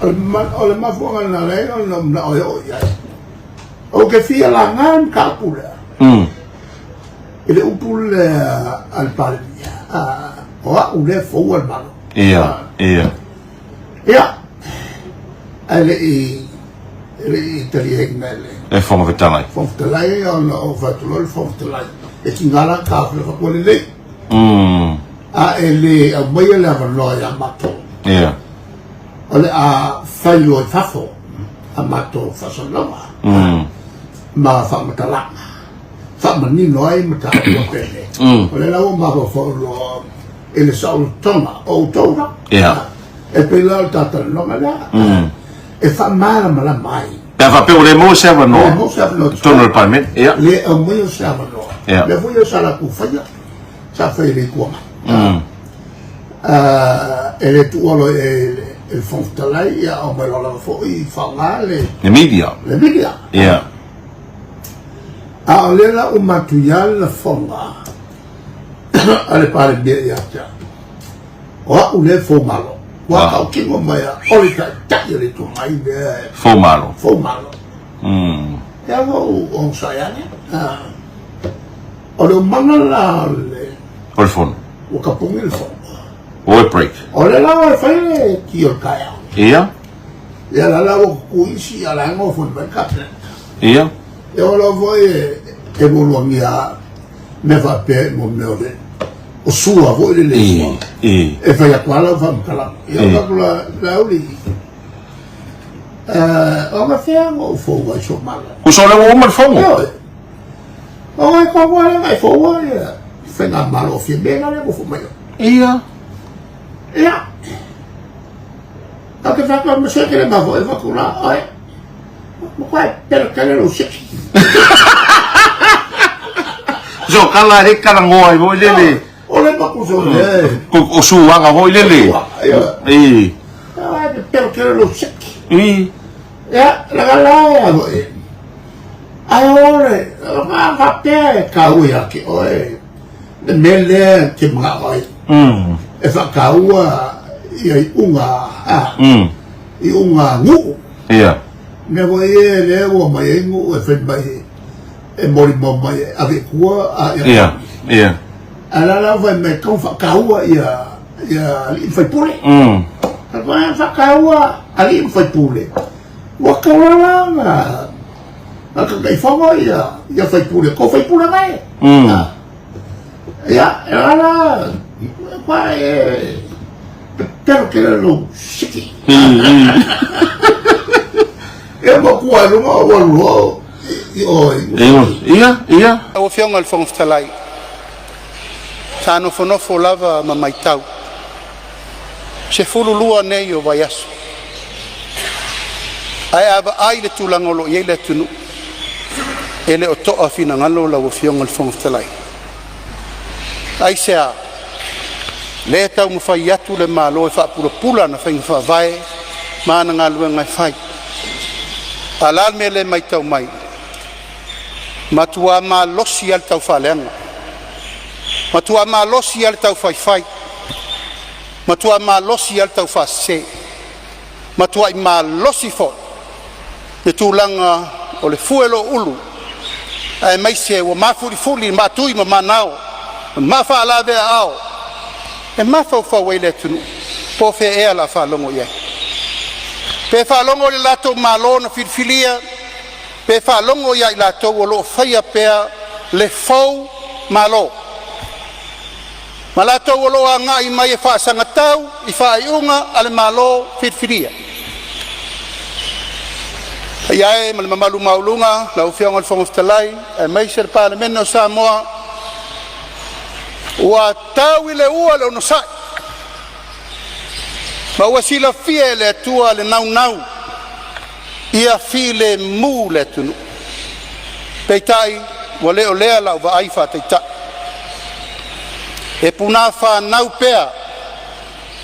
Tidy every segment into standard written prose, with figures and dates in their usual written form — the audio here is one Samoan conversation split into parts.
O le mafuaaga na ala ai ona ou manao e oo i ai, ou te fia laga le mataupu lea i le upu lea a le Palemia, o au lea e foua le Malo. Ia, ia. Ia, ae le i e le i taliaina e le Le Fofoga Fetalai. Fofoga Fetalai, ona ou fai atu loa le Fofoga Fetalai, e tiga la ta ua lelei. A e le aumaia le avanoa ia matou. Ia. O le a fai loa i fafo a matou faasalalauga ma faamatalaga faamanino ai mataupu faapene. O lea la ua mafaufau loa i le saolotoga o outou la. Ia. E pei la o le talatalanoaga lea e faamalamalama ai. Pe a faapea ua le maua se avanoa. Le maua se avanoa. Totonu o le Palemene. Ia. Le aumaia o se avanoa. Ia. Lea foi sa latou faia, sa fai e le Itu Agai. E le tuua loa e le Fofoga Fetalai, ia aumai loa lava foi faaaoga le Le media. Le media. Ia. A o lea la ua matuia le lafoga a le Palemia ia te au, o au lea e foumalo. Ua tautino mai o le Taitai o le Itu Agai lea e foumalo. Foumalo. Ia ua ou onosai ane. O le umaga la o le O le fono. Ua tapuni le fono. Ua e break. O le la e fai le ti o le taeao. Ia. Ia la la ua tutu isi a la e nofo mai le Kapeneta. Ia. Ia o la foi e lualuagia mea faapea i mo mea o le o sua foi le le sua. E fai atu lava lau faamatalaga. Ia o tatou la Laauli, o gafea na ou fou ai sou Malo. Uso o lea ua uma le fono. Ioe. O ngai koa koa lea ngai foua ia faigamalo o Fiame la lea ua fou mai ai. Ia. Ia. Ou te fai atu ma seke le mafua e fatu la oe. Ma koe pele kele lou seki. So kala he kala ngoa i foi lele. O le makuso le. O suaga foi lele. I. Ai pele kele lou seki. I. Ia, la la ia foi. Ai ore, ma faapea e taua ia te oe le mea lea e te manao ai. E faataua ia iuga, iuga nuu. Ia. Mea foi e lea ua mai ai nuu e fai mai e molimau mai e ave i tua a ia. Ia, ia. Ae la la fai mai tau faataua ia ia alii ma faipule. Faapea faataua alii ma faipule. Ua taua la na na Taitaifono ia ia faipule, ko faipule mai. Ia, e la la pa e pero ke lo siki. E mo kua lunga o lo i oi. Ia, ia. Lau Afioga i le Fofoga Fetalai, sa nofonofo lava ma matau, 12 nei o vaiaso, ae a vaai i le tulaga o lo o i ai le atunuu, e le o toa finagalo lau Afioga i le Fofoga Fetalai. Aisea? Lea e taumafai atu le Malo e faapulapula ana faiga faavae ma ana galuega e fai. A o le a le mea lea e matau mai? Matua malosi lava le taufaaleaga, matua malosi lava le taufaifai, matua malosi lava le taufaasese, matuai malosi foi le tulaga o le fue o le ulu, aemaise ua mafulifuli maatui ma manao ma faalaveaao e mafaufau ai le atunuu po o fea ea o le a faalogo i ai. Pe faalogo i le latou Malo na filifilia, pe faalogo ia i latou o lo o faia pea le fou malo ma latou o lo o agai mai e faasagatau i faaiuga a le Malo filifilia. Paia e ma le mamalu maualuga lau Afioga i le Fofoga Fetalai aemaise le Palemene o Samoa, ua tau i le ua le onosai ma ua silafia e le Atua le naunau ia filemu le atunuu. Peitai, ua le o lea lau vaai faataitai, e punā whānau pea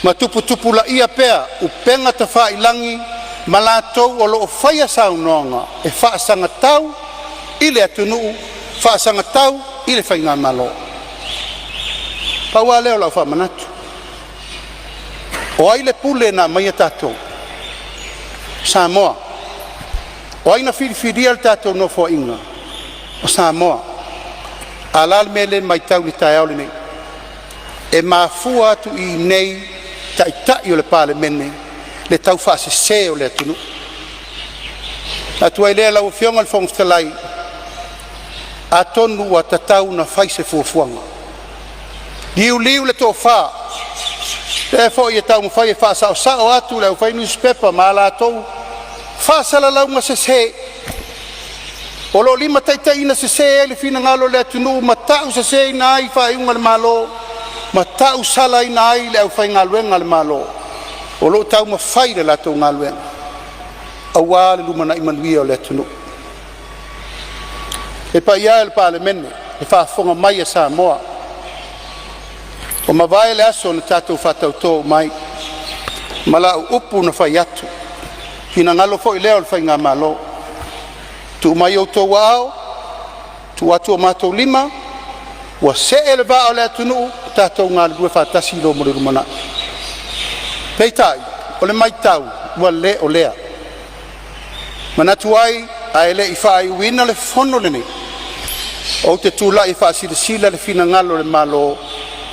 ma tuputupulaia pea upega tafailagi ma latou o lo o faia saunoaga e faasagatau i le atunuu, faasagatau i le faigamalo. Pau lava lea o lau faamanatu, o ai le pule na aumaia tatou? Samoa. O ai na filifilia le tatou Nofoaiga? O Samoa. A o le a le mea lea e matau i le taeao lenei? E mafua atu i inei Taitai o le Palemene le taufaasese o le atunuu. Ona manatu ai lea lau Afioga i le Fofoga Fetalai, atonu ua tatau ona fai se fuafuaga, liuliu le tofa, o lea foi e taumafai e faasaosao atu le aufai nusipepa ma a latou faasalalauga sese o lo o limataitaiina sese ai le finagalo o le atunuu ma tauseseina ai faaiuga a le Malo ma tausalaina ai le aufaigaluega a le Malo o lo o taumafai le latou galuega aua le lumanai manuia o le atunuu. Le paia e o le Palemene, le faafofoga mai a Samoa, ua mavae le aso na tatou faatauto uma ai, ma lau upu na fai atu, finagalo foi lea o le faigamalo, tuu mai i outou aao, tuu atu o matou lima ua see le vaa o le atunuu, tatou galulue faatasi mo le lumanai. Peitai, o le matau ua le o lea. Manatu ai ae le i faaiuina le fono lenei, ou te tulai e faasilasila le finagalo o le Malo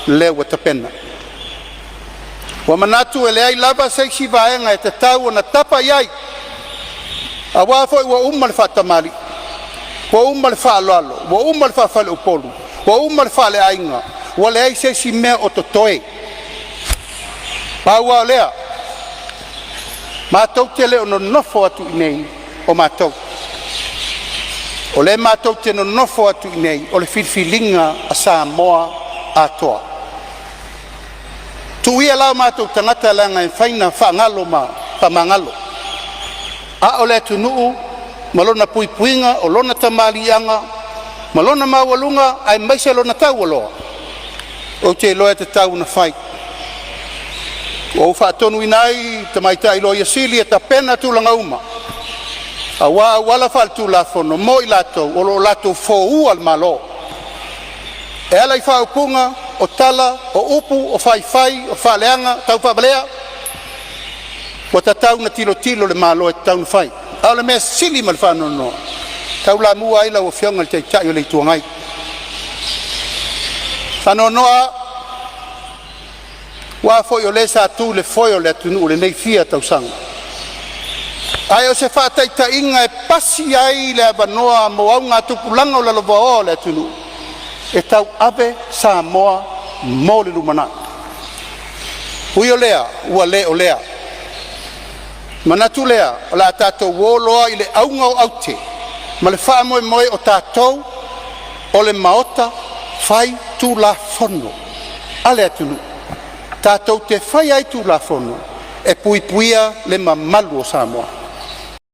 lea ua tapena. Ua manatu e leai lava se isi vaega e tatau ona tapa i ai, aua foi ua uma le faatamalii, ua uma le faaaloalo, ua uma le faafaleupolu, ua uma le faaleaiga, ua leai se isi mea o totoe. Pau lava o lea, matou te le o nonofo atu i inei o matou. O lea matou te nonofo atu i inei o le filifiliga a Samoa atoa. Tuu ia la o matou tagata leaga e mafai ona faagalo ma faamagalo, a o le atunuu ma lona puipuiga, o lona tamaliiaga ma lona maualuga aemaise lona taualoa, ou te iloa e tatau ona fai. Ua ou faatonuina ai le Tamaitai Loia Sili e tapena tulaga uma aua auala faaletulafono mo i latou o lo o latou foua le Malo e ala i faaupuga, o tala, o upu, o faifai, o faaleaga taufaavalea. Ua tatau ona tilotilo le Malo e tatau ona fai. A o le mea sili ma le faanoanoa, e taulamua ai lau Afioga i le Taitai o le Itu Agai. Faanoanoa aua foi o le sa tu i le foe o le atunuu i lenei fia tausaga, ae o se faataitaiga e pasi ai le avanoa mo augatupulaga o lalovaoa o le atunuu e tauave Samoa mo le lumanai. Ui o lea, ua le o lea. Manatu lea o le a tatou o loa i le auga o aute ma le faamoemoe, o tatou o le Maota Faitulafono a le atunuu, tatou te faia ai Tulafono e puipuia le mamalu o Samoa.